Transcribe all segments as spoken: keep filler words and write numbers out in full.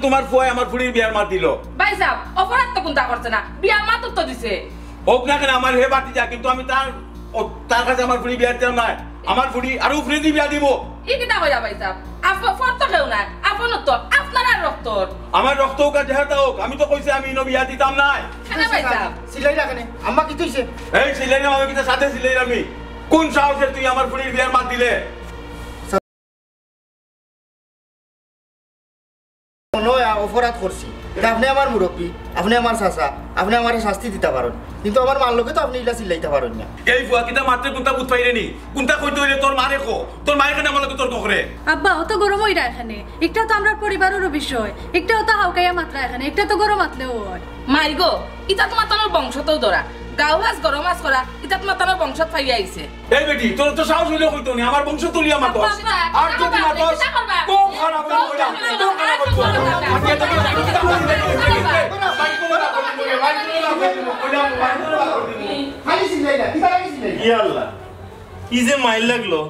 তুমার ফুয়ায় আমার ফুড়ির বিয়ার মাত দিলো। ভাইসাব, অপরাধ তো কুন্তা করছে না, বিয়ার মাত তো দিছে। অউক না কেনে, আমার হে ভাতিজা, কিন্তু আমি তার, ও, তার কাছে আমার ফুড়ি বিয়া দিতাম নায়। আমার ফুড়ি আরো উফরেদি বিয়া দিমু। ই কিতা কইরা ভাইসাব? আপ-, পর তো কেউ নায়, আপন তো, আপনার আর রক্তর। আমার রক্ত অউক আর যেতা অউক, আমি তো কইছি আমি ইনো বিয়া দিতাম নায়। কেনে ভাইসাব? চিল্লাইরা কেনে? আম্মা কিতা অইছে? এই চিল্লাইরাম আমি কিতা সাথে চিল্লাইরাম আমি? কুন সাহসে তুই আমার ফুড়ির বিয়ার মাত দিলে? মনো অয় অপরাধ করছি। ইটা আপনে আমার মুরব্বি, আপনে আমার চাচা, আপনে আমারে শাস্তি দিতা পারইন, কিন্তু আমার মার লগে তো আপনে ইলা চিল্লাইতা পারইন না। এই ফুয়া কিতা মাতরে কুন্তা বুঝ পাইরে নি? কুন্তা কইতে অইলে তোর মারে ক, তোর মায়ে কেনে আমার লগে তর্ক করে? আব্বা, অত গরম অইরা কেনে? একটা তো আমরার পরিবারেরও বিষয়, একটা অত হাউকাইয়া মাতরা কেনে, একটা তো গরম মাতলেও অয়। মাইগো, ইতা তো মাতানোর বংশতেউ ধরা, গাউ হাজ গরম হাজ করা, ইতা তো মাতানোর বংশত পাইয়া আইছে। এই বেটি, তোর তো সাহস অইলে কইতো নি, আমার বংশ তুলিয়া মাতস। বাবা, আর যদি মাতস, খুব খারাপ অইবো, খুব খারাপ অইবো। খালি চিল্লাই না, কিতা খালি চিল্লাই? ইয়া আল্লাহ, ই যে মাইর লাগলো,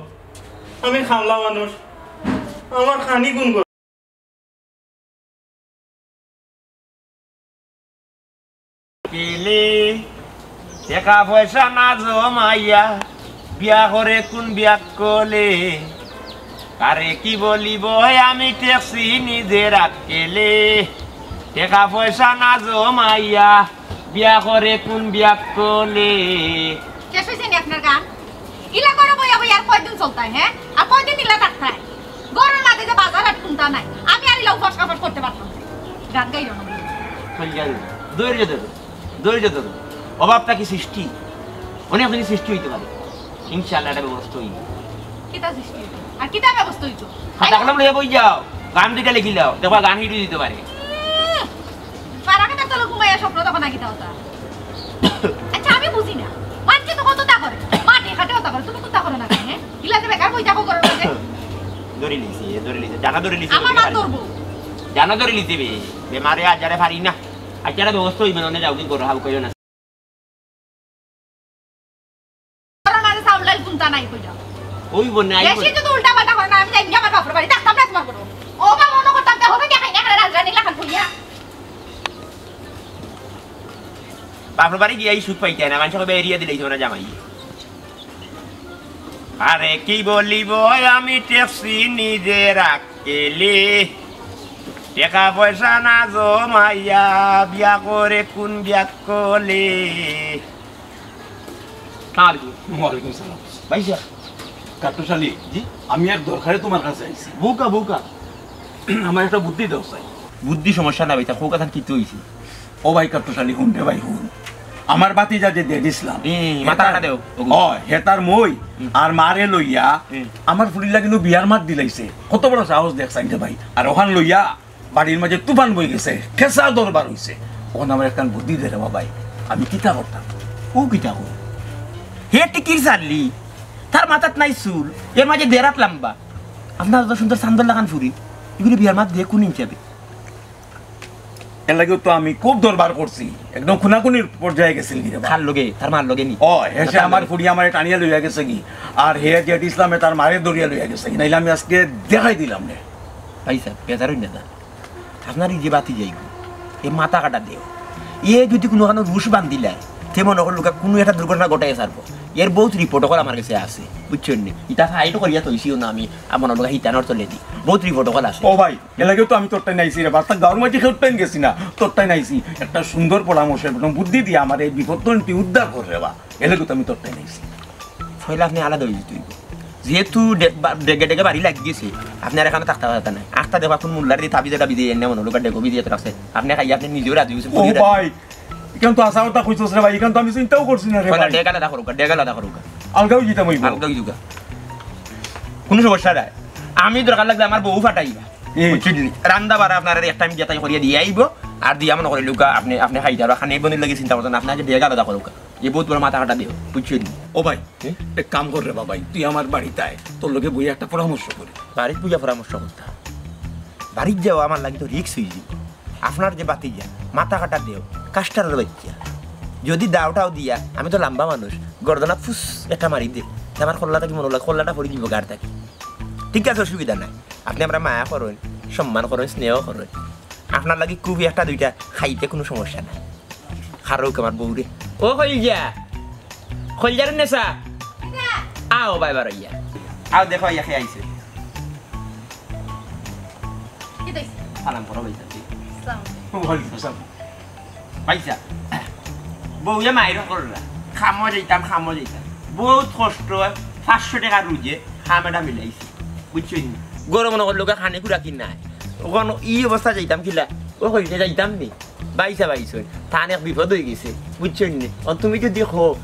আমি খামলা মানুষ, আমার খানি গুণ করে। পেলে টেকা পয়সা না জমাইয়া বিয়া করে কুন বিয়া করলে? কারে কি বলিব আমি ঠেকছি নিজের আক্কেলে। টেকা পয়সা না জমাইয়া বিয়া করে কুন বিয়া করলে? শেষ অইছে নি আপনার গান? ইলা করে বইয়া বইয়া আর কয়দিন চলতায়, হ্যাঁ? আর কয়দিন ইলা থাকতায়? ঘরর মাঝে যে বাজার হাট কুন্তা নাই, আমি আর ইলা উপাস কাপাস করতে পারতাম না। গান গাইও না। ধৈর্য ধরো, ধৈর্য ধরো, ধৈর্য ধরো। অভাবটা কি সৃষ্টি? অনেক জিনিস সৃষ্টি অইতে পারে। ইনশাআল্লাহ, একটা ব্যবস্থা অইবো। কিতা সৃষ্টি অইবো? আর কিতা ব্যবস্থা অইতো? খাতা কলম লইয়া বই যাও, গান দুইটা লেখিলাও, দেখবা গান hit অইযিতো পারে। উম, পারা খেতার তলে ঘুমাইয়া স্বপ্ন দেখো না কিতা অতা? আচ্ছা, আমি বুঝি না। মানষে তো কততা করে। মাটি কাটে অতা করে। তুমি কুন্তা করো না কেনে, হ্যাঁ? ইলা যে বেকার বই থাকো ঘরর মাঝে। ধরি লিছে, এ ধরি লিছে। জানা ধরি লিছে, আমার বেকার। মাত ধরবো। জানা ধরি লিছে বে। বেমারে আজারে পারি না। আচ্ছা, একটা ব্যবস্থা অইবো না, যাও দিন করো, হাউ কইও না। ঘরর মাঝে চাউল ডাইল কুন্তা নাই কইরা। অইবো না, অইবো বেশি না। যদি উল্টা পাল্টা করে না, আমি যাইমু আমার বাপর বাড়ি, থাকতাম না তোমার ঘরো। ও বাবা, মনো করতাম যে হবে দেখাই না, এখানে রাজরানী লাখান কইয়া। বাপর বাড়ি গিয়া ই সুখ পাইতায় না, মানষে কইবা এড়িয়া দিলাইছে না জামাই। আরে কি বলিব আমি ঠেকছি নিজের আক্কেলে। টেকা পয়সা না জমাইয়া বিয়া করে কুন বিয়া করলে? সালাম আলাইকুম। ওয়ালাইকুম সালাম। ভাইসাব। কাট্টুশ আলী, জি? আমি এক দরকারে তোমার কাছে আইছি। বউক্কা, বউক্কা। আমার একটা বুদ্ধি দেও চাই। বুদ্ধি সমস্যা না ভাইসাব, কউক্কা চাইন কিতা অইছে? ও ভাই কাট্টুশ আলী, হুন রে ভাই, হুন। আমার ভাতিজা যে জেড ইসলাম, হুম, মাথা হেতার, কাটা দেও, ওগু। ও, হেতার মই হুম। আর মারে লইয়া হুম। আমার ফুড়ির লাগি নু বিয়ার মাত দিলাইছে। কত বড় সাহস দেখছইন রে ভাই। আর অখান লইয়া বাড়ির মাঝে তুফান বই গেছে, খেসা দরবার অইছে। অখন আমার একখান বুদ্ধি দে রে বা ভাই, আমি কিতা করতাম? ও কিতা কয়? হে টিকির চাল্লি, তার মাথাত নাই চুল, এর মাঝে দেড় আত লাম্বা। আপনার অত সুন্দর চান্দর লাখান ফুড়ি, ইগুরে বিয়ার মাত দেয় কুন হিসাবে? এর লাগিউ তো আমি খুব দরবার করছি, একদম খুনাখুনির পর্যায়ে গেছিল গি রে বা। তার লগে, তার মার লগে নি? ও, হে সে তার আমার লগে। ফুড়ি আমারে টানিয়া লইয়া গেছে গি, আর হে জেড ইসলামে তার মারে ধরিয়া লইয়া গেছে গি, নাইলে আমি আজকে দেখাই দিলাম রে। ভাইসাব, বেজার অইন না। আপনার ই যে ভাতিজা ইগু, এ মাথা কাটা দেও। এ যদি কুনুখানো রুশ বান্ধিলায়, তে মনো করলুকা কুনু একটা দুর্ঘটনা ঘটাইয়া ছাড়বো। এর বউত রিপোর্ট অকল আমার গেছে আছে, বুঝছইন নি? ইতা ফাইল করিয়া থইছিও না আমি, আমার মনো করলুকা হিতানোর তলেদি। বউত রিপোর্ট অকল আছে। ও ভাই, এর লাগিউ তো আমি তোরটাই নাইছি রে বা, তা গাউর মাঝে কেউর টাইন গেছি না, তোরটাই নাইছি। একটা সুন্দর পরামর্শ, একদম বুদ্ধি দিয়া আমার এই বিপদ তন্তি উদ্ধার কর রে বা। এর লাগিউ তো আমি তোরটাই নাইছি। পয়লা আপনে আলাদা অইযিতে অইবো। যেহেতু ডে-, বা-, ডেগে ডেগে বাড়ি লাগি গেছে, আপনে আর এখানো থাকতা পারতা নায়। আস্তা দেখবা কুন মুল্লার দি তাবিজ এটা বিজে এনে মনো লোকের ডেগো বিজে রাখছে। আপনে খাইয়া আপনে নিজেও রাজি অইছেন, ও ফুড়িও রাজি। ভাই, ইখান তো হাছা কথা কইছস রে ভাই, ইখান তো আমি চিন্তাও করছি না রে পয়লা ভাই। ডেগ আলাদা করুক, ডেগ আলাদা করুক। আলগা অইযিতাম অইবো। আলগা অইযুগা। কুনু সমস্যা নাই। আমি দরকার লাগলে আমার বউ ফাটাইবা। হুম। বুঝছইন নি? রান্দা বাড়া আপনারে একটা আমি যেতাই করিয়া দিয়া আইবো, আর দিয়া মনো করিলুকা আপনে, আপনে খাইতা পারবা, খানি বনির লাগি চিন্তা করতা না, আপনে আগে ডেগ আলাদা করুকা। এ বউত বড় মাথা কাটা দিও, বুঝছইন নি? ও ভাই, হুম? এক কাম কর রে বা ভাই, তুই আমার বাড়িত আয়, তোর লগে বইয়া একটা পরামর্শ করি। বাড়িত বইয়া পরামর্শ করতা? বাড়িত যাওয়া আমার লাগি তো রিস্ক অইযিবো। আপনার যে ভাতিজা, মাথা কাটা দেও, কাস্টারর বাইচ্চা। যদি দাওটাও দিয়া, আমি তো লাম্বা মানুষ, গর্দনাত ফুস একটা মারি দে, তে আমার কল্লা থাকি মনো লাগে, কল্লাটা পড়ি যিবো গার থাকি। ঠিক আছে, অসুবিধা নাই। আপনে আমরারে মায়া করইন, সম্মান করইন, স্নেহ করইন। আপনার লাগি খুবই একটা দুইটা খাইতে কুনু সমস্যা নাই। খারউক আমার বউরে। ও কইলজা, কইলজার নেশা। আও বাই বারইয়া। আও দেখো, আইয়া কে আইছে। কিতা অইছে? সালাম করো ভাইসাব। আসসালামু আলাইকুম। ওয়ালাইকুম আসসালাম। ভাইসাব, বউয়ে মাইর কররা। কামো যাইতাম, কামো যাইতাম। বউত কষ্ট অয়, পাঁচশো টেকা রুজে, কাম এটা মিলাইছি। বুঝছইন নি? গরম মনে করলো, খানি খুরাকি নাই। অখন ই অবস্থা যাইতাম কিলা? ও কইছে যাইতাম নি? ভাইসাব আইছইন, তান এক বিপদ অইগেছে। বুঝছইন নি? অ তুমি যুদি কও,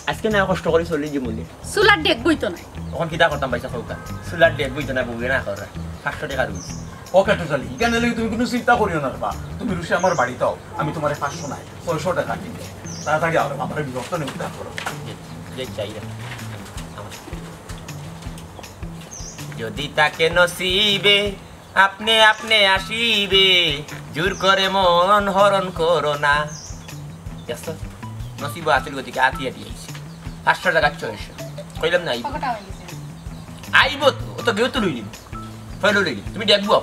আইজকে না কষ্ট করি চলি জীবনে। চুলার ডেক বইতো নায়। অখন কিতা করতাম ভাইসাব কউক্কা? চুলার ডেক বইতো নায়, বউয়ে না কররা। পাঁচশো টেকা রুজ। ওকে, তো চলি। ইখান লাগি তুমি কুনু চিন্তা করিও না রে বা। তুমি রুশে আমার বাড়িত আও। আমি তুমারে পাঁচশো নায়, ছয়শো টেকা দিমু। তাড়াতাড়ি আও রে বা, আমারে বিরক্ত নিও না, করো। যে, যে চাই রে। যদি থাকে নসিবে আপনে আপনে আসিবে, জোর করে মন হরণ করো না। দেখছো? নসিব আছিল গতিকে আতিয়া দিয়াইছি। পাঁচশো টেকা ছয়শো। কইলাম না আইবো। পকেটে হয়ে গেছে। আইবো তো, ও তো গেও তো লইলিম। ফেলো লইলিম। তুমি দেখবো।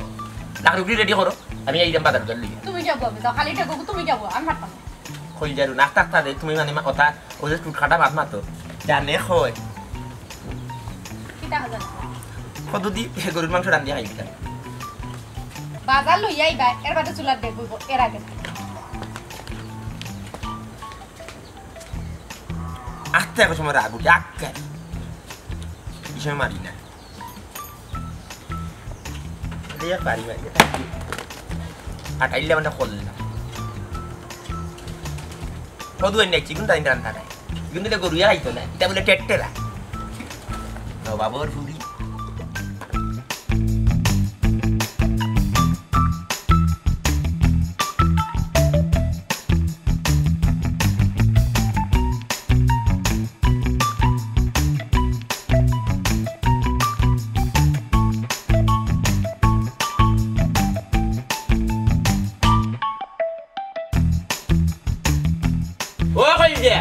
লাকড়ি উকড়ি রেডি করো। আমি আইলাম বাজার করে লইয়া। তুমি যাবো, আমি তো খালি দেখবো, তুমি যাবো, আমি পারতাম না। কইলজার নাক থাকতা দে, তুমি মানে মা-, কথা, ও যে টুটকাটা মাত মাতো। জানে কয়। কিতা হাজার? কতদি গরুর মাংস রান্ধিয়া খাইতাম। বাজার লইয়া আইবা, এর বাদে চুলার ডেক বইবো, এর আগে। আস্তে এক সময় রাগ উঠে, আক্কা। বিষয় মারি না। দিয়া পারি মারি, এটা কি? আটাইলে মানে করলাম। কদু এনে চিগুন তাই রান্না নাই। চিগুন দিলে গরু আইতো না। এটা বলে টেট্টেরা। তো বাবর ফুরি। ও কইল যে,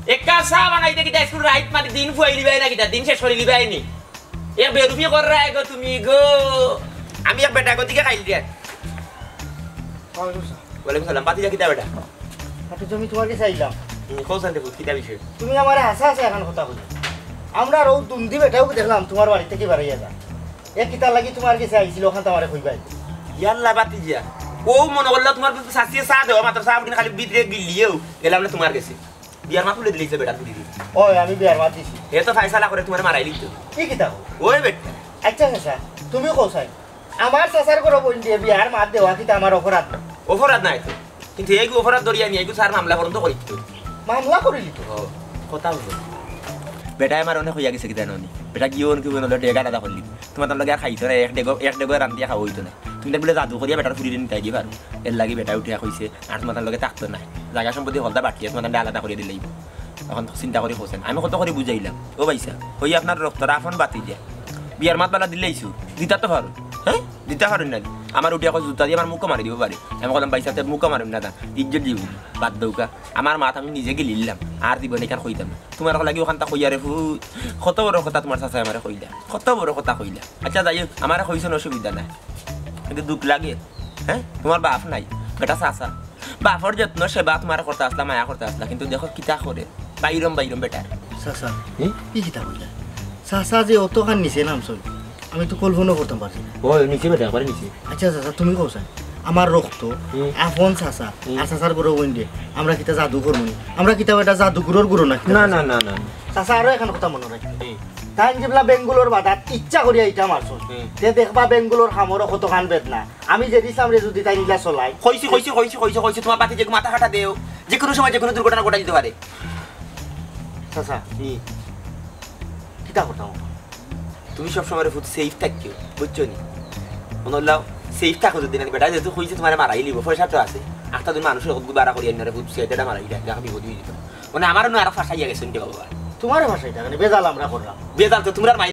এক কাপ চা বানাইতে কিতা স্কুল রাইত মানে দিন ফুয়াই লিবায় না কিতা, দিন শেষ করি লিবায় নি? এক বেরুফি কররা এগো তুমি গো। আমি এক বেটা গতিকে খাইল দিয়া। ওয়ালাইকুম সালাম। বাতি যা কিতা বেটা? একটু তুমি তোমার কাছে আইলাম। হুম, কও সান দেখো, কিতা বিষয়? তুমি আমারে হাছা হাছা এখন কথা কইলে। আমরা রৌ দুন্দি বেটাও দেখলাম তোমার বাড়ি থেকে বাড়াইয়া যা। এ কিতার লাগি তোমার কাছে আইছিল, ওখান তো আমারে কইবাই। ইয়াল্লা বাতি যা। ও মনে করলা তোমার তো শাস্তি চা দেওয়া, মাত্র চা উঠিন খালি ভিতরে গিলিয়েও গেলাম না তোমার কাছে। বিয়ার মাত তুলে দিলিছে বেটা তুলি দিলি। ওই, আমি বিয়ার মাত দিছি। এ তো ফাইসালা করে তোমার মারাই লিখতো। কি কিতা? ওই বেটা। আচ্ছা, আচ্ছা, তুমি কও সাই। আমার চাচার ঘরো বইন দিয়া বিয়ার মাত দেওয়া কিতা আমার অপরাধ না? অপরাধ নাই তো। কিন্তু এইগু অপরাধ ধরিয়া নি, এইগু স্যার মামলা পর্যন্ত করিত। মামলা করিলি তো? ও, কথা হলো। বেটায় আমার অনেক হইয়া গেছে কিতা ননি। বেটা গিয়ে অনেক হইয়া নলে ডেগা দাদা করলি। তোমার তার লগে আর খাইতো না, এক ডেগো, এক ডেগো রান্ধিয়া খাওয়া হইতো না। তুমি তার বলে জাদু করিয়া বেটার ফুরি নিতে গিয়ে পারো। এর লাগি বেটা উঠিয়া কইছে, আর তোমার তার লগে থাকতো না। জায়গা সম্পত্তি হলদা বাটিয়া তোমার তার আলাদা করিয়া দিলেই। এখন চিন্তা করি কইছেন, আমি কত করি বুঝাইলাম, ও ভাইসা, হই আপনার রক্তর আফন বাতি দিয়া। বিয়ার মাত বালা দিলেইছু, দিতা তো পারো, হ্যাঁ? দিতা পারো না। আমার উঠিয়া কয় জুতা দিয়ে আমার মুখো মারি দিব পারে। আমি কইলাম, "ভাইসা, তে মুখো মারুম না, তা ইজ্জত দিব, বাদ দৌকা। আমার মাত আমি নিজে গিলিলাম, আর জীবনে কার কইতাম না।" তোমার লাগি ওখানটা কইয়া রে ফু, কত বড় কথা তোমার চাচায় আমারে কইলা, কত বড় কথা কইলা। আচ্ছা, যাই হোক, আমারে কইছো না, অসুবিধা নাই, কিন্তু দুখ লাগে, হ্যাঁ? তোমার বাপ নাই, বেটা চাচা। বাপর যত্ন সেবা তোমার করতে আসলা, মায়া করতে আসলা, কিন্তু দেখো কিতা করে, বাইরম বাইরম বেটার। চাচা, হুম? কি কিতা কইলা? চাচা যে অতখান নিচে নামছইন, আমি তো কল্পনাও করতাম পারছি না। ও, নিচে বেটা, একবারে নিচে। আচ্ছা চাচা, তুমি কও চাই, আমার রক্ত, হুম। আপন চাচা, হুম। আর চাচার ঘরো বইন দিয়া, আমরা কিতা জাদু করমু নি? আমরা কিতা বেটা জাদুগুরর গুরু না কিতা? না, না, না, না। চাচা, আরো এখন কথা মনে রাখি। হুম। তাইন যেবলা বেঙ্গুলোর বাদাত ইচ্ছা করিয়া ইটা মারছইন। হুম। তে দেখবা বেঙ্গুলোর খামরও কতখান বেদনা। আমি যে দিছলাম রে যদি তাই নিলা চলাই। কইছি, কইছি, কইছি, কইছি, কইছি, তোমার বাতি যে মাথা কাটা দেও, যে কোনো সময় যে কোনো দুর্ঘটনা ঘটাই দিতে পারে। চাচা, হুম। কিতা করতাম? তুমি সব সময় ফুত সেফ থাকিও, বুঝছো নি? মনে হইলাও সেফ থাকো যদি না, বেটা যেহেতু কইছে তোমারে মারাই লিব, পয়সা তো আছে। আটটা দিন মানুষের হকু বাড়া করি আইনারে ফুত সেটা মারাই দেয়, দেখা বিপদ হয়ে যেত। মানে আমারও না আর ফাঁসাইয়া গেছেন কে বাবা। তোমারে ফাঁসাই থাকে না, বেজাল আমরা করলাম। বেজাল তো তোমরা মাই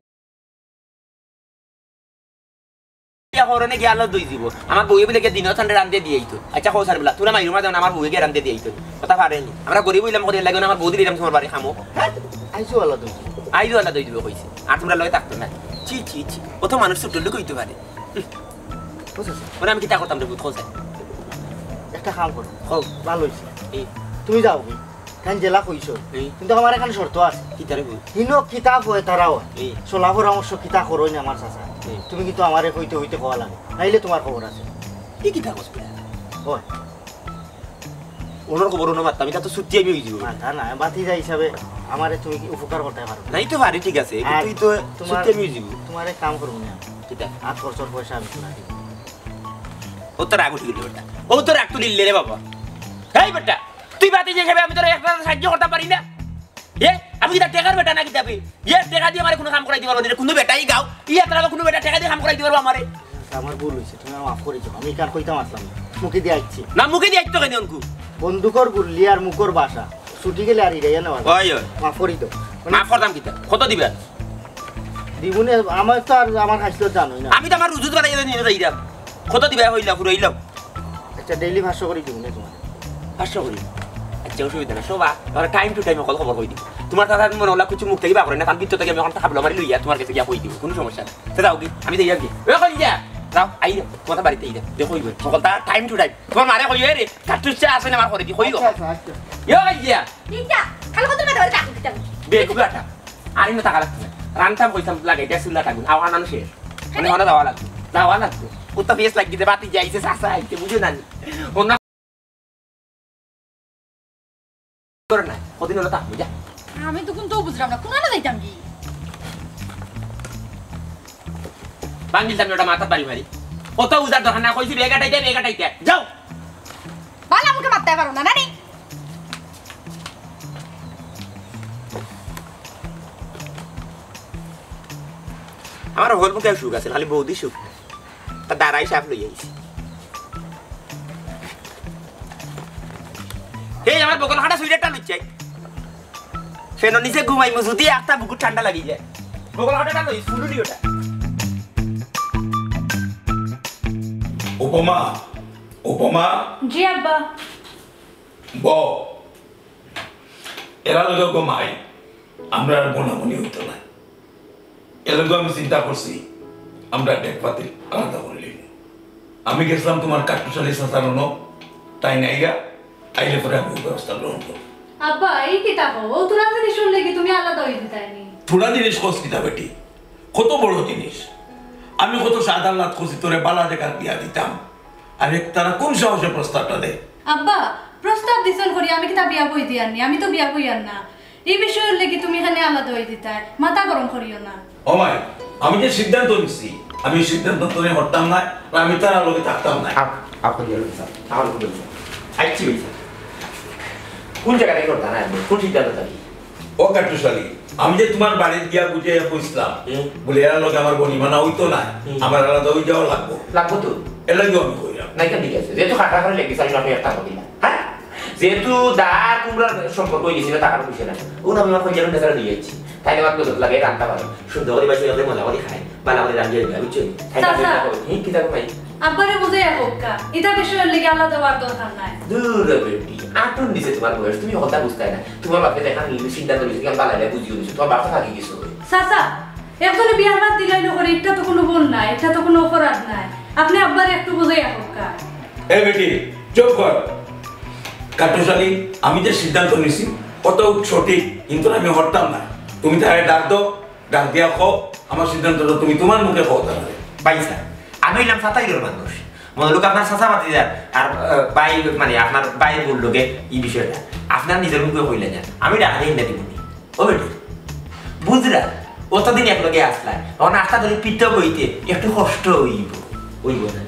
ইয়া করনে গিয়া আলো দই দিব। আমার বউয়ে বলে গিয়া দিনও ঠান্ডা রান্ধে দিয়ে আইতো। আচ্ছা, কও স্যার বলা, তোরা মাইরুমা দেও না, আমার বউয়ে গিয়া রান্ধে দিয়ে আইতো। কথা পারেনি। আমরা গরিব হইলাম, করিয়া লাগে না, আমার বউ দিলাম তোমার বাড়ি খামো। হ্যাঁ? আইসো আলা দই। আইসো আলা দই দিব কইছে। আর তোমরা লগে থাকতো না। ছি, ছি, ছি। কত মানুষ ছোট লোক হইতে পারে। হুম। বুঝছো? মানে আমি কিতা করতাম রে পুত, কও চাই। একটা কাম করো। কও। ভালা অইছে। এই। তুমি যাওগি। তাইন যেলা কইছো। এই। কিন্তু আমার এখান শর্ত আছে। কিতা রে পুত? হিনো কিতা অয় তারা অয়। এই। সলা পরামর্শ কিতা করইন আমার চাচা। এই। তুমি কিন্তু আমারে কইতে কইতে কওয়া লাগে। নাইলে তুমার খবর আছে। ই কিতা কস বেটা? অয়। অনর খবর অনো মাততাম, ইতা তো ছুটি আমি অইযিবো। মাতা না, ভাতিজা হিসাবে আমারে তুমি কি উপকার করতায় পারো? নাই তো পারি, ঠিক আছে, আর কিন্তু ই তো তুমার, ছুটি আমি অইযিবো। তুমার এক কাম করমু নে আমি। কিতা? আর খরচর পয়সা আমি তুমারে দিমু। ও তো রাগ উঠি গেল বেটা, ও তো রাগ তুলিলে রে বাবা। এই বেটা, তুই ভাতিজা হিসাবে আমি তোরে একটা সাহায্য করতাম পারি না? এ, আমি কিতা টেকার বেটা না কিতা বে? এ, টেকা দি আমারে কুনু কাম করাইতে পারবো না, কুনু বেটাই গাও, ই এতটা কুনু বেটা টেকা দি কাম করাইতে পারবো আমারে? আমার ভুল অইছে, তুমি আমারে মাফ করি দেও, আমি ইখান কইতাম আছলাম না। মুখেদি আইছে। না, মুখেদি আইতো কেনে অনকু? বন্দুকর গুল্লি আর মুখর ভাষা, ছুটি গেলে আর ইরাইয়া নেওয়া যায়। অয়, অয়। মাফ করি দেও। মানে মাফ করতাম কিতা? কত দিবা? দিমুনে, আমার তো আর আমার খাইছলত জানোই না। আমি তো আমার রুজুত বাড়াইয়া নিয়ে যাইরাম। কত দিবা কইলা, ফুরাইলাম। আচ্ছা, ডেইলি পাঁচশো করি দিমুনে তুমারে। পাঁচশো করি? আচ্ছা, অসুবিধা নাই। শোবা, তুমারে time to time হকল খবর কই দিমু। তুমার কথা মনে অইলা কিছু মুখ থাকি বার করে না, কারণ ভিতর থাকি আমি অখন হাবলা মারি লইয়া তুমার গেছে গিয়া কই দিমু, কুনু সমস্যা নাই। তে যাওগি, আমি যাইরাম গি। ও কই যা? যাও, আইরাম, তুমার বাড়িত আইরাম। দেখো, হকলতা time to time। তুমার মারে কইও, এ রে, কাট্টুস চা আছে না আমার ঘরে দি, কইও। আচ্ছা, আচ্ছা, আচ্ছা। ইয়ো, কই যা? কিতা? খালি কত মাথা ধরে কাটু কিতা? বেগুয়াটা। আর ইনো থাকা লাগতো না। রানতাম কইতাম লাগে, এটা চুলা টাগুন। আওয়া মানুষের। মানে, মানে, যাওয়া লাগতো। যাওয়া লাগতো। কুত্তা ফেস লাগিতে, ভাতিজা আইছে, চাচা আইছে, বুঝো না নি? অন্য করে না। কদিন অইলো থাকবো, যা। আমি তো কুন্তাউ বুঝলাম না, কুনানো যাইতাম গি? ভাঙ্গিলতাম ওটা মাথাত বাড়ি মারি। অত উজার দরকার না, কইছি ব্যাগ আটাইতে, ব্যাগ আটাইতে। যাও। বালা মুখে মাততায় পারো না, নানি? আমার হকল মুখে সুখ আছে, খালি বউদি সুখ নাই। তা দাঁড়াই সাফ লই আইছি। এই আমার বগল কাটা সুইটারটা লইছে। ফ্যানর নিচে ঘুমাইমু, যদি একটা বুকুর ঠান্ডা লাগি যায়। বগল কাটাটা লই, ফুলুরি ওটা। উপমা, উপমা। জি আব্বা। ব। এরা লগে গো মাই, আমরা আর বোনাবনি অইতো না। এর লগে আমি চিন্তা করছি, আমরা ডেক পাতিল আলাদা করি লইমু। আমি গেছিলাম তুমার কাট্টুশালী চাচার অনো, তাইন আইরা, আইলে পরে আমি ব্যবস্থা গ্রহণ করব। আব্বা, ই কিতা কও? ও থুড়া জিনিসর লাগি তুমি আলাদা অই দিতায় নি? থুড়া জিনিস কস কিতা বেটি? কত বড় জিনিস। আমি কত সাধার লাত করছি তোরে বালা জাগাত বিয়া দিতাম। আর এক তারা কোন সাহসে প্রস্তাবটা দেয়? আব্বা, প্রস্তাব দিছইন করি আমি কিতা বিয়া বই দিয়ার নি? আমি তো বিয়া বইয়ার না। ই বিষয়র লাগি তুমি কেনে আলাদা অই দিতায়? মাথা গরম করিও না। ও মাই, আমি যে সিদ্ধান্ত নিছি, আমি সিদ্ধান্ত তোরে হরতাম না, আর আমি তার লগে থাকতাম না। আপ-, আপনি বলুন স্যার, আমার বলুন স্যার। আইছি বলুন স্যার। কোন জায়গাটা করতে না, কোন সিদ্ধান্ত থাকি? ও কাট্টুশালী, আমি যে তুমার বাড়িত গিয়া বুঝাইয়া কইছিলাম, হুম। বলে, "এরার লগে আমার বনিবনা অইতো না, হুম। আমার আলাদা অই যাওয়া লাগবো।" লাগবো তো। এর লাগিও আমি কইলাম। না, এটা ঠিক আছে। যেহেতু খাটা খাটা লেগে গেছে, আমি আপনি একটা কথা দিলাম। হ্যাঁ? যেহেতু দা কুমড়ার সম্পর্ক অই গেছিল, টাকার পয়সা না। ও না, আমি আমার কইলাম, "বেচারা দিয়ে যাচ্ছি।" তাই আমার গজব লাগে, রান্না পারে। সুন্দর করে বাসি করে মজা করে খায়। বালা করে রান্না করে, বুঝছো? তাই চাচা। রান্না করে। হ্যাঁ, কি থাকো ভাই? আব্বারে বুঝাইয়া কউক্কা। ইতা বিষয়র লাগি আলাদা অওয়ার দরকার নাই। দূর রে বেটি, আটুর নিচে তুমার বয়স, তুমি কথা বুঝতায় না। তুমার বাপে দেখা নিলে সিদ্ধান্ত নিছে, আমি বালা বুঝিও নিছো। তুমার বাপে থাকি গেছো। চাচা, একজনে বিয়ার বাদ দিলাইলো করে, এটা তো কুনু ভুল নাই, এটা তো কুনু অপরাধ নাই। আপনে আব্বারে একটু বুঝাইয়া কউক্কা। এ বেটি, চুপ কর। কাট্টুশালী, আমি যে সিদ্ধান্ত নিছি, অত সঠিক, কিন্তু আমি হরতাম না। তুমি তারে ডাক দাও, ডাক দিয়া কও, আমার সিদ্ধান্তটা তুমি তুমার মুখে কও তারে। ভাই স্যার, আমি অইলাম সাতাইরর মানুষ। মনে লোক আপনার চাচা ভাতিজা, আর, আহ, ভাই, মানে, আপনার ভাইর বউর লগে ই বিষয়টা। আপনার নিজর মুখে কইলা না। আমি ডাক দিয়া দিমু নি। ও বেটি, বুঝরা, অতদিন একলগে আসলা, এখন আস্তা ধরি পৃথক অইতে একটু কষ্ট অইবো, অইবো না?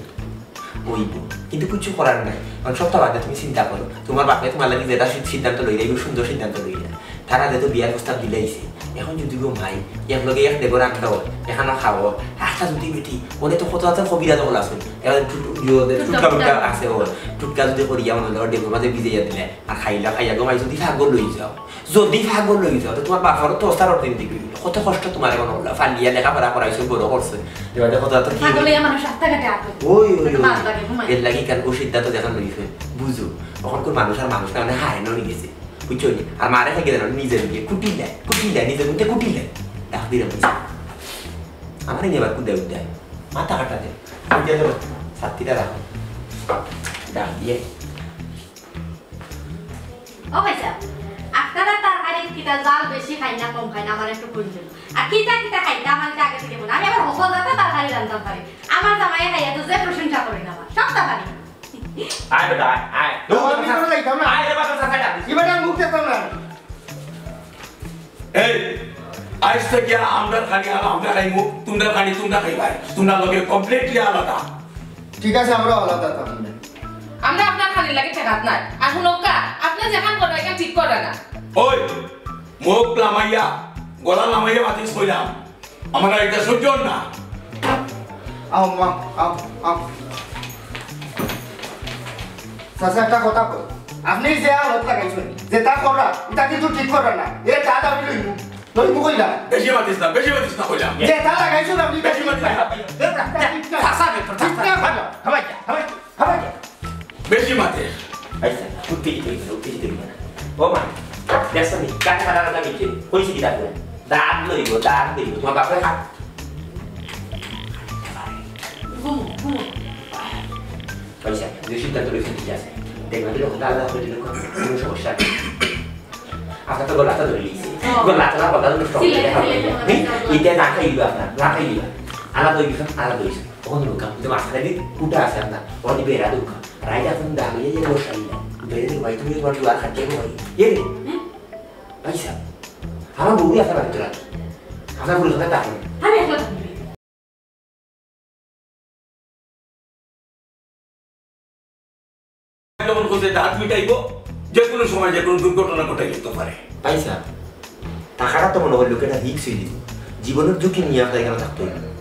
অইবো, কিন্তু কিচ্ছু করার নাই। এখন সবটা বাদে তুমি চিন্তা করো, তুমার বাপে তুমার লাগি যেটা সি-, সিদ্ধান্ত লইলা, ইও সুন্দর সিদ্ধান্ত লইলা। তারা যেহেতু বিয়ার প্রস্তাব দিলাইছে, এখন যদি গো মাই, একলগে এক ডেগো রান্ধা অয়, একখানো খাওয়া অয়, আস্তা যদি বেটি, অনে তো কত হাজার কবিরাজ অকল আছে, এরা টুট-, ইয়ে ওদের টুটকা টুটকা টুটকা। আছে অয়, টুটকা যদি করিয়া অনে ডেগোর মাঝে ভিজাইয়া দিলে, আর খাইলা, খাইয়া গো মাই যদি ফাগল অই যাও, যদি ফাগল অই যাও, তে তুমার বাপর তো অবস্থা অর্ধেক দিকে অইলো। কত কষ্ট তুমার এখন অইলো। ফালিয়া লেখাপড়া করাইছো, বড় করছো। এবার দেখো তো, তো কি ফাগল অইয়া মানুষ রাস্তাঘাটে আটে। ওই, ওই, তো ওই। মার লাগে, ঘুমায়। এর লাগি কেন ও সিদ্ধান্ত যেখান লইছে, বুঝো। অখনকুর মানুষ আর মানুষ না, মানে হায় না অই গেছে। বুঝছো নি? আর মারে থেকে জানো, নিজে নিজে কুটিলে, কুটিলে, নিজে নিজে কুটিলে। ডাক দিলে বুঝছো। আমার এই আবার কুদে উঠে। মাথা কাটা দে। আমি দিয়ে দেবো। পাত্তিটা রাখো। ডাক দিয়ে। ও ভাইসাব, আপনারা তরকারিত কিতা জাল বেশি খাইন না কম খাইন, আমার একটু কইন। আর কিতা কিতা খাইতা আমার আগে থাকি কইন। আমি আবার হকল জাতর তরকারি রান্ধতাম পারি। আমার জামাইয়ে খাইয়া তো যে প্রশংসা করইন আমার, সবতা পারি। আয় বেটা, আয়, আয়। তোমার ভিতরে যাইতাম না। আয় রে বাবা, চাচা, ডাক। ই বেটার মুখ দেখতাম না। এই, আইজ থাকি আমরার খানি আর আমরা খাইমু, তুমরার খানি তুমরা খাইবায়। তুমরার লগে completely আলাদা। ঠিক আছে, আমরাও আলাদা থাকমু। আমরা আপনার খানির লাগি ঠেকাত নায়। আর হুনউক্কা, আপনে যেখান কররা, ইখান ঠিক কররা না। ওই, মুখ লামাইয়া, গলা লামাইয়া মাতিস কইলাম। আমার ইটা সহ্য অর না। আও মা, আও, আও। চাচা, একটা কথা কই। আপনে যে আলত লাগাইছইন, যেতা কররা, ইটা কিন্তু ঠিক কররা না। এ তা দাবি লইমু, লইমু কইলাম। বেশি মাতিস না, বেশি মাতিস না কইলাম। যেতা লাগাইছইন আপনে, বেশি মাতিস না। এ, তা, তা, ঠিক না। চাচা, ঠিক না, ঠিক না। হাবাই যা, হাবাই যা, হাবাই যা। বেশি মাতে। আচ্ছা, উত্তেজিত হইবে না, উত্তেজিত হইবে না। ও মা, দেখছো নি? কাটা কাটা কাটা মিলছে। কইছি কি ডাকবো? দাঁত লইব, দাঁত লইব। তোমার বাপের হাত। ঘুমো, ঘুমো। আচ্ছা, দুই সিদ্ধান্ত লইছেন, ঠিক আছে। দেখবেন, দুই কথা আলাদা করে দিলে কোনো সমস্যা নেই। আপনার তো গলাটা ধরে নিয়েছে। ও। গলাটা না, গলাটা নষ্ট করে সিলেট, দিলে হবে। সিলেট, সিলেট। ইটা না খাইবা আপনার, না খাইবা। আলাদা হইবে, আলাদা হইবে। তখন লোক আপনি তো মাঝখানে দিয়ে কুটা আছে আপনার, ওখানে বেড়া দোকান। রাইত এখন দাঁড়িয়ে যে বসাই না। বেড়ে দেখো ভাই, তুমি তোমার দুয়ার খাটে গো ভাই। এ রে? হুম? ভাই সাহেব, আমার বউরি আপনার বাড়িতে রাখি। আপনার বউরি খাতা তাকে। আমি একলা থাকবো। যখন খুশি দাঁত মিটাইবো, যে কোনো সময় যে কোনো দুর্ঘটনা ঘটাই যেতে পারে। ভাই সাহেব, টাকাটা তো মনে হয় লোকেরা রিক্স হয়ে দিব। জীবনের ঝুঁকি নিয়ে আপনার এখানে থাকতে হইবে।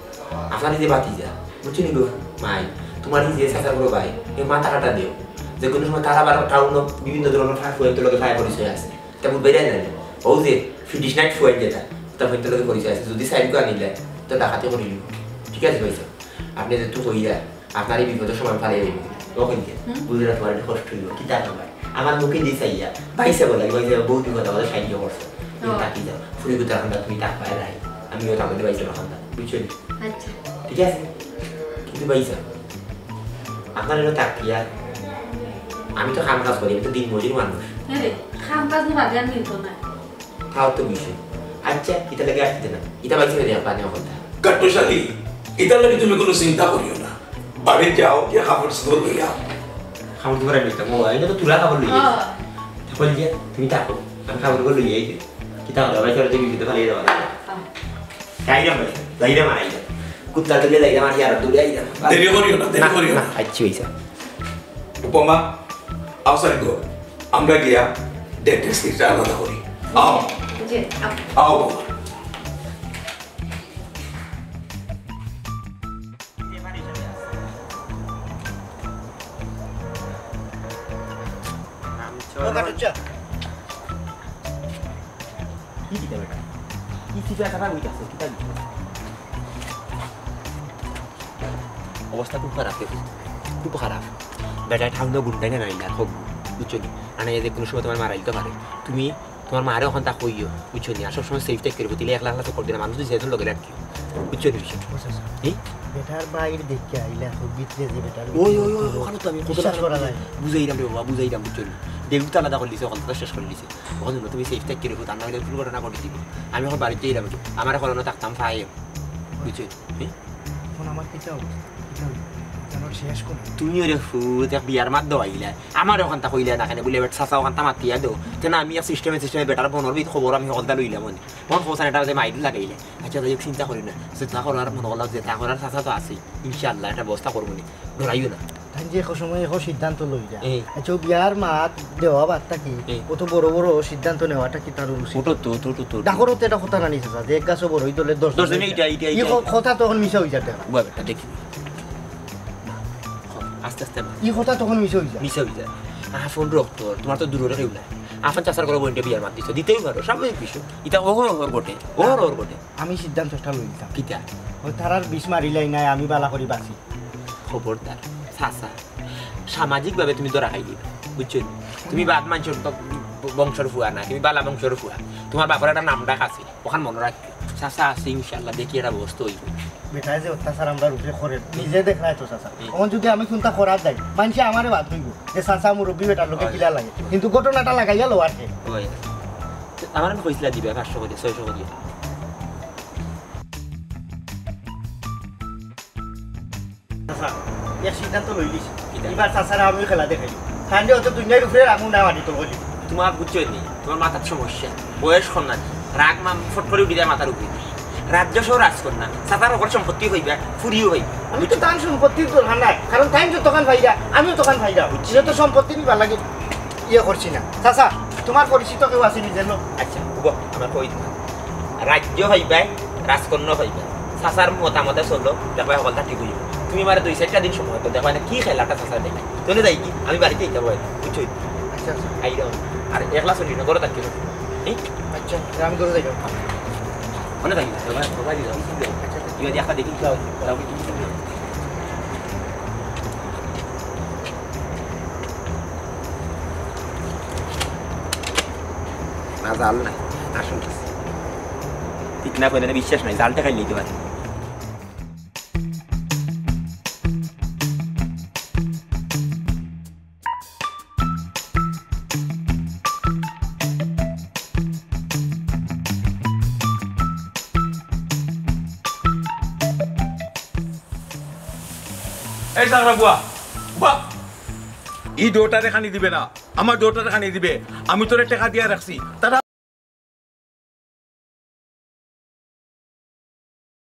আপনার এই যে বাতি যা, বুঝছো নি গো? মাই, তোমার এই যে চাচা বড় ভাই, এ মাথা কাটা দিও। যে কোনো সময় তারা আবার টাউন বিভিন্ন ধরনের ফাঁক হয়ে তো লোকে ফায়ার পরিচয় আছে। তা বুঝবে না জানি। ও যে ফিটিশ নাইট ফুয়েল যেটা, তা হয়তো লোকে পরিচয় আছে। যদি সাইড করে আনিলে, তো ডাকাতি করিল। ঠিক আছে ভাই সাহেব? আপনি যেহেতু কইরা, আপনার এই বিপদের সময় ফালাই হইব। ও কইছে, হুম। বুঝলে তোমার একটু কষ্ট হইব। কি তা তোমার? আমার মুখে দিয়ে চাইয়া, ভাই সাহেব বলে, ভাই সাহেব বহুত কথা বলে সাহায্য করছে। তুমি ও। তাকি যাও। ফুরি গুতার খান্দা তুমি তাক পায় নাই। আমিও তাকে ভাই সাহেব খান্দা। বুঝছো নি? আচ্ছা। ঠিক আছে? কিন্তু ভাই সাহেব, আপনার এটা তাকিয়া, আমি তো কাম কাজ করি, আমি তো দিন মজুর মানুষ। হ্যাঁ রে, কাম কাজ না বাদে আর মিলতো না। তাও তো বিষয়। আচ্ছা, ইটা লাগে আর দিতে না। ইটা বাইসে বেরিয়ে পানি অকলতা। কাট্টুশালী, ইটার লাগি তুমি কোনো চিন্তা করিও না। বাড়ি যাও, গিয়া কাপড় চোপড় লইয়া। কাপড় চোপড় আমি নিতাম। ও, এটা তো তুলা কাপড় লইয়া। হ্যাঁ। তা কইল গিয়া, তুমি থাকো। আমি কাপড় চোপড় লইয়া আইতে। কিতা হলো? ভাই, চলো, তুমি কিন্তু ফালিয়ে দেওয়া। হ্যাঁ। যাইরাম ভাই, যাইরাম আর আইরাম। কুত্তা তুলে যাইরাম আর ইয়ার তুলে আইরাম। দেরি করিও না, দেরি না, করিও না, না। আচ্ছা, হইছে। উপমা, আও সাইড গো। আমরা গিয়া ডেন্টিস্ট আলাদা করি। আও। জি, আপ- আও বাবা। কি দিতে বেটা? কি দিতে বেটা? উইক আছে, কি দিতে? অবস্থা খুব খারাপ রে, খুব খারাপ। বেটায় ঠাউন গুন্ডাই না নাইলা, হোক, বুঝছো নি? আনে যে কোনো সময় তোমার মারাইল তো পারে। তুমি তোমার মারে ওখান তা কইও, বুঝছো নি? আর সবসময় সেফ থাকি করিও, তিলে একলা একলা তো করতে না, মানুষ দুই চারজন লগে রাখিও, বুঝছো নি বিষয়? বুঝছো, স্যার। এই? বেটার বাইর দেখে আইলা, তো ভিতরে যে বেটার ওই, ওই, ওই, ওই, ওখানে তো আমি বিশ্বাস করা যায়। বুঝাইরাম রে বাবা, বুঝাইরাম, বুঝছো নি? ডেঙ্গু তো আলাদা করলিছে, ওখান তো শেষ করলিছে। ওখানে তুমি সেফ থাকি করিও, তা না হইলে দুর্ঘটনা ঘটে দিবে। আমি এখন বাড়িতে যাইরাম, আমার এখন থাকতাম ফাইভ, বুঝছো নি? এই? এখন আমার কিতা অবস্থা? কিতা অইব? জানো শেষ করে। তুমি ওরে ফুত এক বিয়ার মাত দেওয়াইলা। আমার ওখানটা কইলা না কেন? বুলে, "বেটা, চাচা ওখানটা মাতিয়া দেও।" তে না, আমি এক সিস্টেমে, সিস্টেমে বেটার ফোনর ভিতর খবর আমি হকলতা লইলাম মানে। ফোন খোঁজ এটা যে মাইর লাগাইলে। আচ্ছা, যাই হোক, চিন্তা করি না। যেটা করার মনে করলাম, যেটা করার চাচা তো আছেই। ইনশাআল্লাহ, একটা ব্যবস্থা করবো নি। ডরাইও না। তাই যে এক সময় এক সিদ্ধান্ত লইলা। এই। আচ্ছা, ও বিয়ার মাত দেওয়া বাদ থাকি, এই। অত বড় বড় সিদ্ধান্ত নেওয়াটা কিতা তার উচিত? ওটা তো, ওটা তো, ওটা তো। ডাকরও তো এটা কথা না নিছে, যে এক গাছও বড় হইতে হলে দশ দশ জনে জনে এটা, এটা, ই এটা, ক-, এটা। কথা তখন মিছা হইছে। দেখি। আস্তে আস্তে মার। ই কথা তখন মিছা হইছে। মিছা হইছে। আহা, ফোন রক্ত, তোমার তো দূরে কেউ নাই। আফান চাচার করে বইনটা বিয়ার মাত দিছো, দিতেই পারো, স্বাভাবিক বিষয়। এটা ওহর ওহর ঘটে, ওহর ওহর ঘটে। আমি সিদ্ধান্ত একটা লই দিতাম। কিতা? ওই তারার বিষ মারিলাই নাই, আমি বালা করি বাঁচি। খবরদার, চাচা, সামাজিকভাবে তুমি ধরা খাই দিবে, বুঝছো নি? তুমি বাদ মানছো তো বংশর ফুয়া না, তুমি বালা বংশর ফুয়া। তুমার বাপর একটা নাম ডাক আছে, অখান মনো রাখিও। চাচা আছে, ইনশাআল্লাহ দেখি একটা ব্যবস্থা অইবো। বেটায় যে অত্যাচার আমরার উপরে করে, নিজে দেখরায় তো চাচা। হুম। অখন যুদি আমি কুন্তা করাত যাই, মানষে আমারে বাদ কইবো যে চাচা মুরব্বি বেটার লগে কিলা লাগে। কিন্তু ঘটনাটা লাগাইয়া লওয়ার কে? অয়। আমারে কইছিলা দিবা পাঁচশো করি, ছয়শো করি। চাচা, এক সিদ্ধান্ত লইলিছি। কিতা? ইবার চাচারে আমিও খেলা দেখাইমু। তাইন অত দুনিয়ার উপরে রাখমু না মাটি তো বলি। তুমার বুঝছো নি, তুমার মাথাত সমস্যা, বয়স কম না, রাগ মা-, ফট করি উঠি যায় মাথার উপরে। রাজ্য সহ রাজকন্যা, চাচার হকল সম্পত্তি পাইবা, ফুরিও পাইবা। আমি তো তান সম্পত্তির দরকার নাই, কারণ তাইন যতখান পাইরা, আমিও ততখান পাইরাম। বুঝছি। যত সম্পত্তি নিবার লাগি ইয়ে করছি না। চাচা, তুমার পরিচিত কেউ আছে নিজের লোক? আচ্ছা, হুনো, আমার কই দিমু। রাজ্য পাইবায়, রাজকন্যা পাইবায়। চাচার মতামতে চলো, দেখবায় হকলতা ঠিক অইবো। তুমি আমারে দুই চাইরটা দিন সময় দেও, দেখবায় না কি খেলাটা চাচা দেখে। চলে যাই কি? আমি বাড়িত যাইতাম অয়, বুঝছো? আচ্ছা, আচ্ছা। আইরাম। আর একলা চলি না, ঘরো থাকিও। এই? আচ্ছা, আমি ঘরো যাইরাম। মনো থাকিও, সবাই, সবাই দিলাম। আচ্ছা, আচ্ছা। ইয়া দিয়া দেখি, যাও, যাও। না, জাল নাই। আসল। ঠিক না কইলে না বিশ্বাস নাই, জালটা খাইলেই তো পারে। এই চাকরা বুয়া, বুয়া। ই দুইওটারে খানি দিবে না, আমার দুইওটারে খানি দিবে। আমি তোরে টেকা দিয়া রাখছি, তারা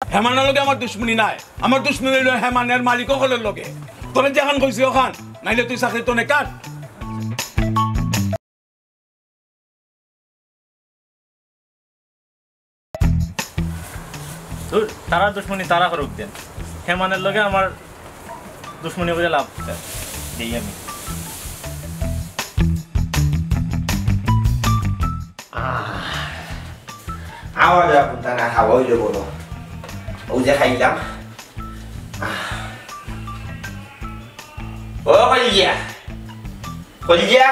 হেমানর লগে আমার দুশমনি নাই, আমার দুশমনি অইলো হেমানর মালিক অকলর লগে। তোরে যেখান কইছি অখান, নাইলে তুই চাকরি তনে কাট। ধুর, তারার দুশমনি তারা করুক দেন, হেমানর লগে আমার দুশমনি করি লাভ আছে। দেই আমি। আহ, আওয়াজ এখন তারা হাওয়া অইলো বলো। অউ যে খাইলাম। আহ। ও কলিজা। কলিজা।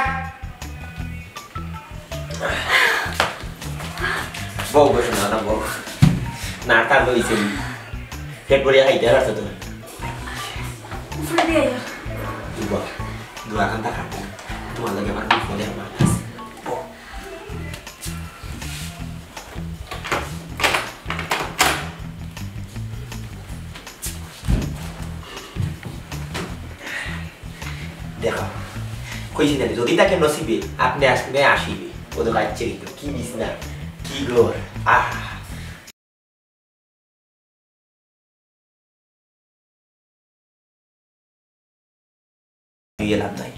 বউ বসো না, না বউ। না, তার লইছে। পেট ভরিয়া খাইতে পারছো তুমি। উপরে দিয়া আইও। দুয়া, দুয়া কান্তা খাটা। তোমার লগে আমার বিপদে আমার আছে। বউ। দেখো, কইছি না, যদি থাকে নসিবে, আপনে আসবে, আসিবে। ও তো কাচ্ছে কিন্তু, কি বিছনা, কি ঘর, আহ। ইয়ে লাভ নাই।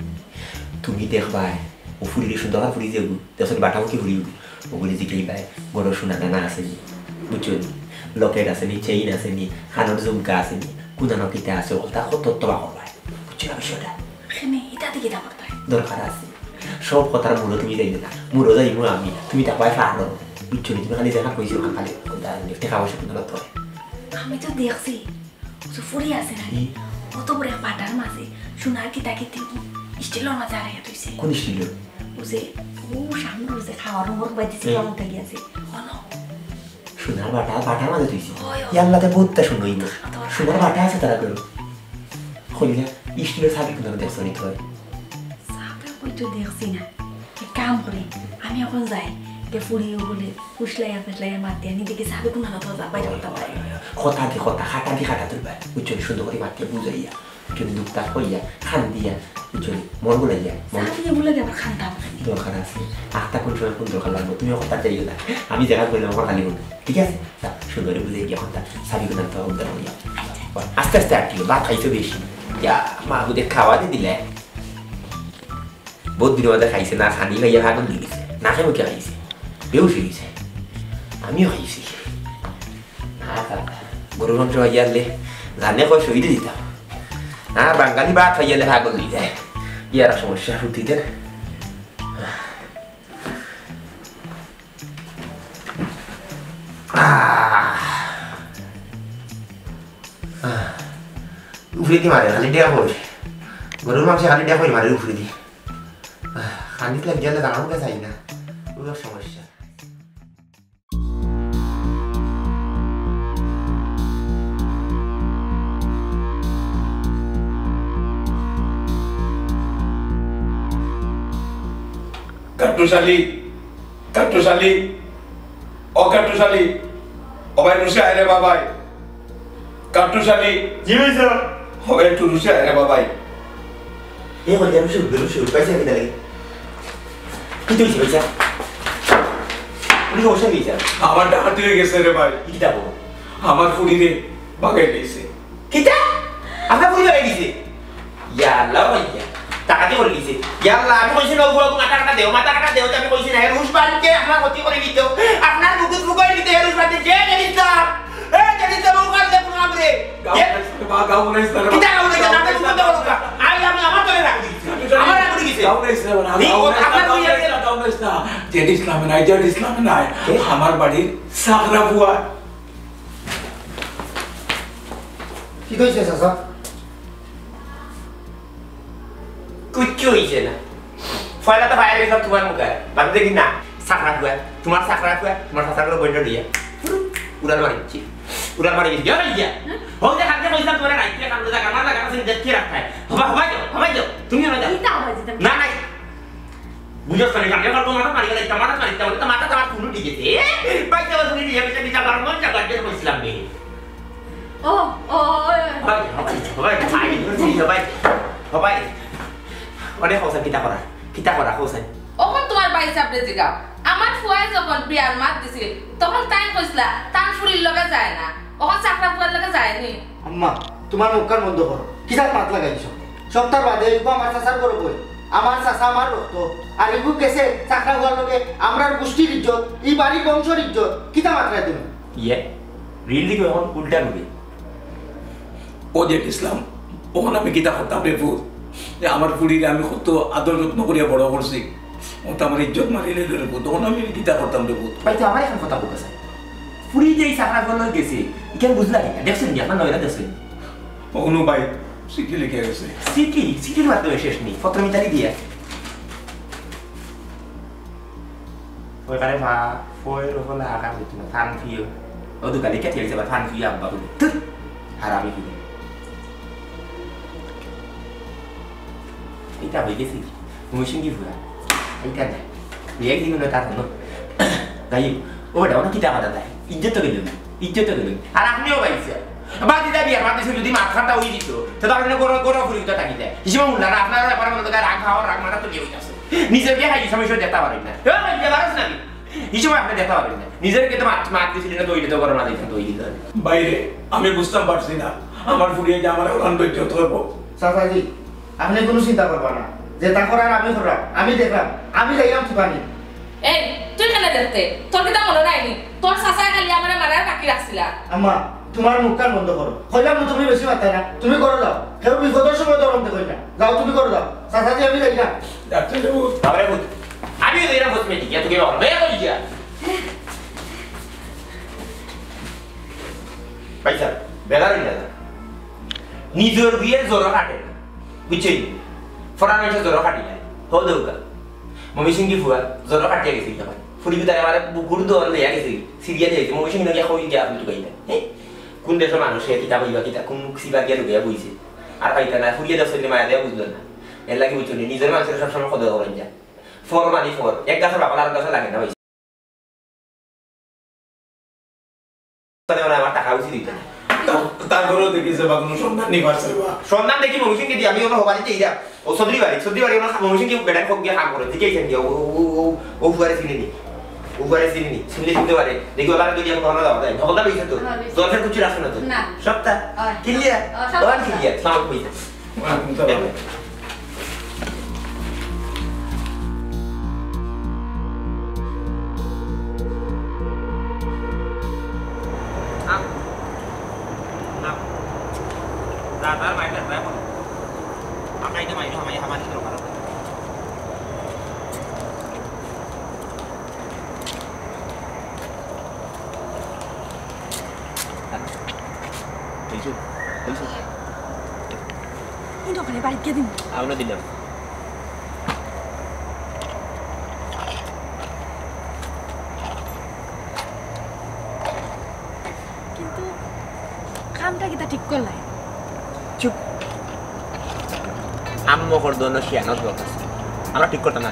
তুমি দেখবায়, ও ফুরিরে সুন্দর করে ফুরি যাইবো। দেখছো নি, বাটা মুখে ফুরি উঠবো। ওগুলি জিকাইবায়, ঘরো সোনা দানা আছে নি? বুঝছো নি? লকেট আছে নি, চেইন আছে নি, কানর ঝুমকা আছে নি, কুনানো কিতা আছে, ওটা কত তবা করবায়। বুঝছো না বিষয়টা? এখানে ইটা দিকে দা করতায়। দরকার আছে। সব কথার মূলে তুমি যাইবে না। মূলে যাইমু আমি। তুমি তা পায় ফাড়ো। বুঝছো নি? তুমি খালি দেখা কইছো, খালি টেকা পয়সা কুনানো তো। আমি তো দেখছি। ও যে ফুরি আছে না নি? হুম। অত বড় এক বাটার মাঝে সোনার কিতা কিতি স্টিলর মাঝে আড়াইয়া থইছে। কোন স্টিলর? ও যে, ও সামনে ও যে খাওয়ার রুমর বাইরে ছিল, হুম। আমাকে গিয়েছে। অনো। সোনার বাটা, বাটার মাঝে থইছে? অয়, অয়। ইয়াল্লাতে বহুতটা সুন্দর হইল। অত বড় সোনার বাটা। বাটা আছে তারা করো। কইলে, স্টিলর সাথে কিন্তু দেখছো নি তো? সাপে কই তো দেখছি না। এক কাম করি, আমি এখন যাই। তে ফুড়ি ওগুলি ফুসলাইয়া ফুসলাইয়া মাতি আনি, দেখি সাপে কোন হালত যা বাইরে করতে পারে। কথা দি কথা, খাটা দি খাটা তুলবা। বুঝছো নি? সুন্দর করে মাতিয়ে বুঝাইয়া। বুঝছো নি? দুঃখটা কইয়া, খান দিয়া, বুঝছো নি? মন গুলাইয়া, মন সাপে এগুলো দিয়ে আবার খানতাম। দরকার আছে। আখতা কোন সময় কোন দরকার লাগবে? তুমিও কথা যাইও না। আমি যেখান কইলাম, আমার খালি বলবো। ঠিক আছে? তা সুন্দর করে বুঝে গিয়া কথা। সাপে কোন হালত উদ্ধার করিয়া। আস্তে আস্তে আটকিও, ভাত খাইছো বেশি। ইয়া, মা বুঝে খাওয়া দিয়ে দিলে। বহুত দিন বাদে খাইছে না, খানি খাইয়া পাগল হয়ে গেছে। না খাই মুখে খাইছে, বেউস হয়ে গেছে। আমিও খাইছি। না, গরুর মাংস খাইয়া আনলে জানে কয় শহীদে দিতাম। না, বাঙালি ভাত খাইয়া আনলে পাগল হয়ে যায়। কি আর সমস্যা, ফুটিতে না। আহ। আহ। উফরে দি মারে, খালি ডেয়া কই। গরুর মাংস খালি ডেয়া কই মারে উফরে দি। আহ, আনিস লাগিয়া জানার মুখে চাই না, ওই এক সমস্যা। কাট্টুশালী, কাট্টুশালী, ও কাট্টুশালী, ও ভাই রুশে আয় রে বাবাই। কাট্টুশালী। জি ভাই স্যার। ও ভাই একটু রুশে আয় রে বাবাই। এ ভাই, রুশে উঠবে, রুশে উঠবে, পাইছে আমি তাহলে। কি তুই ভাই স্যার? উনি সমস্যা কি স্যার? আমার ডাকাতি অই গেছে রে ভাই। কি ডাকো? আমার ফুড়িরে বাগাই লইছে। কিতা? আপনার ফুড়ি বাগাই দিছে? ইয়া আল্লাহ ভাইয়া, টাকা দিয়ে করে দিছে। ইয়া আল্লাহ, আমি কইছি না, ওগুলো মাথা কাটা দেও, মাথা কাটা দেও, আমি কইছি না, হে রুশ বানকে আপনার ক্ষতি করে দিত, আপনার বুকুত ফুকাই দিত, হে রুশ বানকে যে জানিস না, এ জানিস না, ওখান দেখুন আপনি। গাও এ নাই স্যার, বা গাও নাই স্যার। কিতা গাও নাই স্যার? আপনি মুখ বন্ধ করুন। আমি, আমি আমার দলে রাখি দিছি। আমার রাখি দিছি। গাও নাই স্যার, নি, ও গাও নাই আপনার স্যার, গাও নাই স্যার, গাও নাই স্যার। জেড ইসলামে নাই, জেড ইসলামে নাই। এ? আমার বাড়ির সাগরা বুয়া। কি কইছে চাচা? কিচ্ছু হইছে না। পয়লা তো বাইরে সব তোমার মুখে। বাদ দেখি না। সাকরা ফুয়া। তোমার সাকরা ফুয়া। তোমার সাকরা ফুয়া বইটা লইয়া। উড়াল মারি দিচ্ছি। উড়াল মারি দিচ্ছি। ওই যে। ওই যে হাতে কইছিলাম তোমার রাইতে কামড়ে জায়গা, আমার জায়গা আছে, দেখতে রাখতে হয়। হবা, হবা যাও, হবা যাও। তুমি হবা যাও। এই তো আওয়াজ দিতাম। না, নাই। বুঝছ না, আমি আমার মাথা মারি গেলে, মাথা মারি গেলে, তো মাথা তো আমার ফুলু দিয়ে গেছে। এ, ভাই, তো ফুলু দিয়ে গেছে, বিচার করার মন চায়, বাদ দিয়ে কইছিলাম রে। ও, ও, ও, ও। হবাই, হবাই, হবাই, হবাই, হবাই। হবাই। অনে কওছাইন কিতা করা? কিতা করা কওছাইন? অখন তোমার ভাই সাবরে জিগাও। আমার ফুয়ায় যখন বিয়ার মাত দিছিল, তখন তাইন কইছলা, তান ফুরির লগে যায় না। অখন চাকরা ফুয়ার লগে যায়নি। আম্মা, তোমার মুখখান বন্ধ করো। কিসার মাত লাগাইছো? সপ্তাহ বাদে এইগো আমার চাচার ঘরো কই। আমার চাচা আমার রক্ত। আর এইগো গেছে চাকরা ফুয়ার লগে আমরার গোষ্ঠীর ইজ্জত, ই বাড়ির বংশর ইজ্জত। কিতা মাতরায় তুমি? ইয়ে, রিল দিকে এখন উল্টা রূপে। ও জেড ইসলাম, অখন আমি কিতা করতাম রে পুত? যে আমার ফুড়িরে আমি কত আদর যত্ন করিয়া বড় করছি, ও তো আমার ইজ্জত মারিলে রে পুত, অখন আমি কিতা করতাম রে পুত? ভাই, তো আমার এখন কথা বলতে চাই। ফুড়ি যে এই চাকরা ঘর লই গেছে, ইখান বুঝলা কিনা? দেখছেন কি? আপনার নয়রা দেখছেন? অখনো ভাই, চিঠি লিখে গেছে। চিঠি? চিঠির মাধ্যমে শেষ নেই, পত্র মিতালি দিয়া। ওইখানে ভা-, ফয়ের ওখানে আকার হইতো না, ফান ফিও। ও দোকানে কে ঠিক আছে, ফান ফিও আব্বা বলে। ধুর, হারামি ফিও। এটা হয়ে গেছে কি? ময়মনসিংহ কি ফুয়া? এটা না। এই একদিন হলো তার হলো। যাই হোক, ও বেটা, ওটা কিতা কথা তাই? ইজ্জত তো গেল না, ইজ্জত তো গেল না। আর আপনিও পাইছেন। বাদ দিতা বিয়ার মাত দিছে, যদি মাত খাটা হয়ে দিত, তো তার মানে গরম, গরম ফুরি তো থাকি যায়। হিসেবে উঠলা না, আপনারা ব্যাপারে মনে হয় রাগ খাওয়া, রাগ মাথা তো নিয়ে হইতাছে। নিজের বিয়ে খাই হিসাবে হিসেবে দেখতে পারেন না। এ ভাই, বিয়ে পারছ না নি? হিসেবে আপনি দেখতে পারেন না। নিজের কে তো মাত, মাত দিছিল না, তো ওই তো গরম মাথা দিতে তো ওই দিন। বাইরে, আমি বুঝতাম পারছি না, আমার ফুরিয়ে যে আমার ওখান ধৈর্য ধরবো। চাচাজি, আপনি কোনো চিন্তা করবা না, যেতা করার আমি করলাম, আমি দেখলাম, আমি যাইলাম তুকানি। এই, তুই কেনে দেখতে? তোর কিতা মনো নাইনি? তোর চাচায় খালি আমারে মারার বাকি রাখছিলা। আম্মা, তোমার মুখখান বন্ধ করো। কইলাম না তুমি বেশি মাতায় না, তুমি করো যাও। কেউ বিপদর সময় দরম দেখো না। যাও তুমি করো যাও। চাচাজি আমি যাই না। ডাক্তার বাবু। বাবারে ভূত। আমিও যাই না কসমেটিক, এত কি বাবা? বেয়া করি যা। পয়সা, বেলা রইলা না। নিজর বিয়ে জোর কাটে না। বুঝছইন? ফরান হইছে জোর কাটি না। হো দৌকা। মমি সিং কি ফুয়া, জোর কাটিয়া গেছে কি ভাই? ফুরি বিদায় আমার বুকুর দোয়ার লইয়া গেছে। সিরিয়া দিয়ে গেছে। মমি সিং নাকি এখন গিয়া আপনি তুকাই না। হ্যাঁ? কোন দেশের মানুষ সে কিতা কইবা কিতা? কোন সিবা গিয়া লুকিয়া বইছে? আর পাইতা না, ফুরিয়ে দশ মিনিট মায়া দেয়া বুঝলো না। এর লাগি বুঝছো নি? নিজের মানুষের সবসময় কদর করেন যা। For money for. এক গাছের বাবা আর গাছে লাগে না ভাই। তাহলে মানে আমার টাকা উচিত দিতে না। তা-, তারপরেও দেখি যে বা কোনো সন্ধান নেই পারছে বা। সন্ধান দেখি মমি সিং কি দিয়ে আমি ওনার হবানি চেয়ে যা। ও সদরি বাড়ি, সদরি বাড়ি ওনার মমি সিং কি বেটার ফোন দিয়ে কাম করে। দেখে এসে দিয়ে, ও, ও, ও, ও, ও ফুয়ারে চিনি নি। ও ফুয়ারে চিনি নি। চিনলে চিনতে পারে। দেখি ওনার দুই এখন ঘটনা দেওয়া যায়। ঝগড়া হয়েছে তো। হ্যাঁ, হয়েছে। দরকার কিছু রাখছে না তো। না। সপ্তাহ? হ্যাঁ। কিলিয়ার? হ্যাঁ, সপ্তাহ। ওখানে কিলিয়ার। সালাম কইছে। ওয়ালাইকুম সালাম। এই যে, এই যে। এই দোকানে বাড়িত গিয়া দিমু। আমরা দিলাম। এটা কিতা ঠিক করলাই? চুপ। আম্মকর দোনো শিয়ানোর দরকার আছে। আমরা ঠিক করতাম না।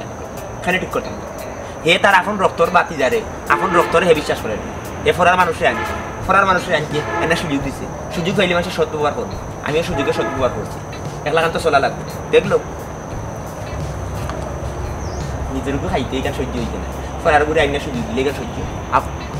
কেনে ঠিক করতাম না? হে তার আপন রক্তর ভাতিজারে, আপন রক্তরে হে বিশ্বাস করে না। হে ফরার মানুষরে আনছে, ফরার মানুষরে আনছে, এনে সুযোগ দিছে। সুযোগ পাইলে মানুষে সদ্ব্যবহার করবো। আমিও সুযোগে সদ্ব্যবহার করছি। একলা খান তো চলা লাগবে। দেখলো, নিজের উপর খাইতে এখান সহ্য হইতে না। ফরার উপরে আইনা সুযোগ দিলে এখান সহ্য। আপ-